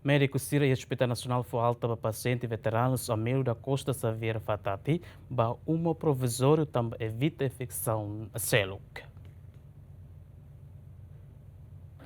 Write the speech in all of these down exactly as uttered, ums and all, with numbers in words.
Médiku sira iha Hospital Nasionál fó alta ba pasiente veteranus Amélio da Costa Xavier Fatati ba uma provizóriu tanba evita infesaun seluk.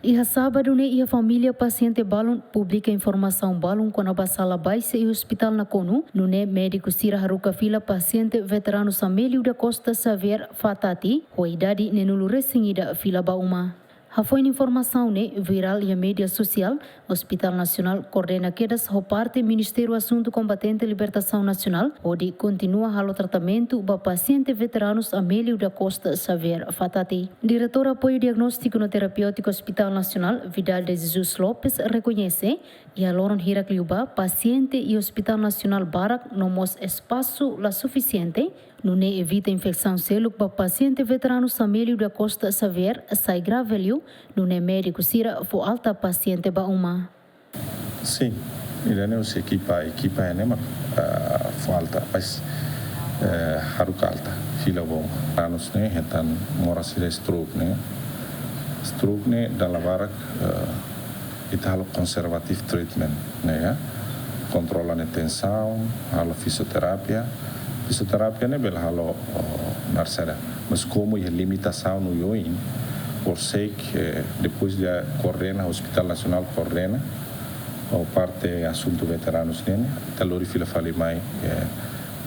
Iha sábadu ne'e iha família pasiente balun publika informasaun balun kona-ba sala baixa iha ospitál Nakonu, nune'e médiku sira haruka fila pasiente veteranus Amélio da Costa Xavier Fatati, ho idade neenulu resin ida fila ba uma. Hafoin informasaun ne'e virál iha média sosiál, Ospitál Nasionál koordena kedas ho parte Ministériu Asuntu Kombatente Libertasaun Nasionál, hodi kontinua halo tratamentu ba pasiente veteranus Amélio da Costa Xavier Fatati. Diretór Apoiu Diagnóstiku no Terapéutiku Ospitál Nasionál, Vidal de Jesus Lopes, rekoñese, iha loron hirak liubá, pasiente iha Ospitál Nasionál barak no mós espasu la sufisiente, nune'e evita infesaun seluk ba pasiente veteranus Amélio da Costa Xavier sai grave liu, nune'e médiku sira fó alta pasiente ba uma. Sin, ida-ne'e husi ekipa, ekipa ne'e mak, ah, fó alta, mas, eh, haruka alta, fila ba uma. Veteranus ne'e hetan moras sira stroke ne'e. Stroke ne'e dala barak, eh, ita halo conservative treatment ne'e, ya. Kontrola nia tensaun, halo fisioterapia. Fisioterapia ne'e bele halo, oh, naran saida. Mas komu iha limitasaun oioin, por sei ke, eh, depois de koordena, Ospitál Nasionál koordena, ho parte asuntu veteranus ne'e, ita lori fila fali mai, eh,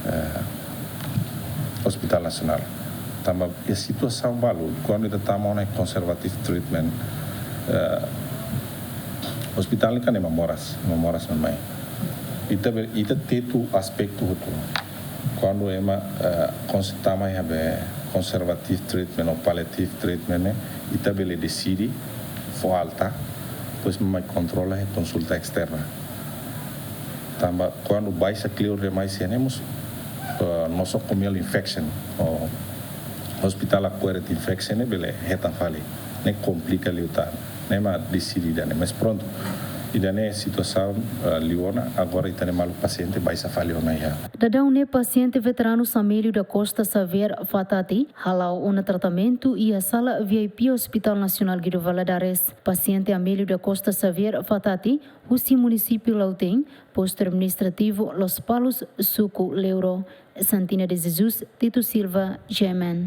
eh, Ospitál Nasionál. Tanba iha situasaun balu, kuandu ita tama ona conservative treatment, eh, ospitál ne'e kan ema moras, ema moras mai. Ita be-, ita tetu aspetu hotu. Kuandu ema, eh, kons-, tama iha be conservative treatment ou palliative treatment ne'e, ita bele deside fó alta, depois mai kontrola iha konsulta esterna. Tanba kuandu baixa kleur demais, ne'e mós, eh, no-, nosocomial infection, ou hospital acquired infection, ne'e bele hetan fali, ne'e komplika liután, ne'e mak deside ida-ne'e. Mas prontu, ida-ne'e situasaun, eh, liu ona, agora ita-nia maluk pasiente baixa fali ona iha. Daudaun ne'e pasiente veteranus Amélio da Costa Xavier Fatati hala'o ona tratamentu iha sala V I P Ospitál Nasionál Guido Valadares. Pasiente Amélio da Costa Xavier Fatati husi munisípiu Lautém, postu administrativu Lospalos, suku Leuro. Santina de Jesus, Tito Silva, G M N.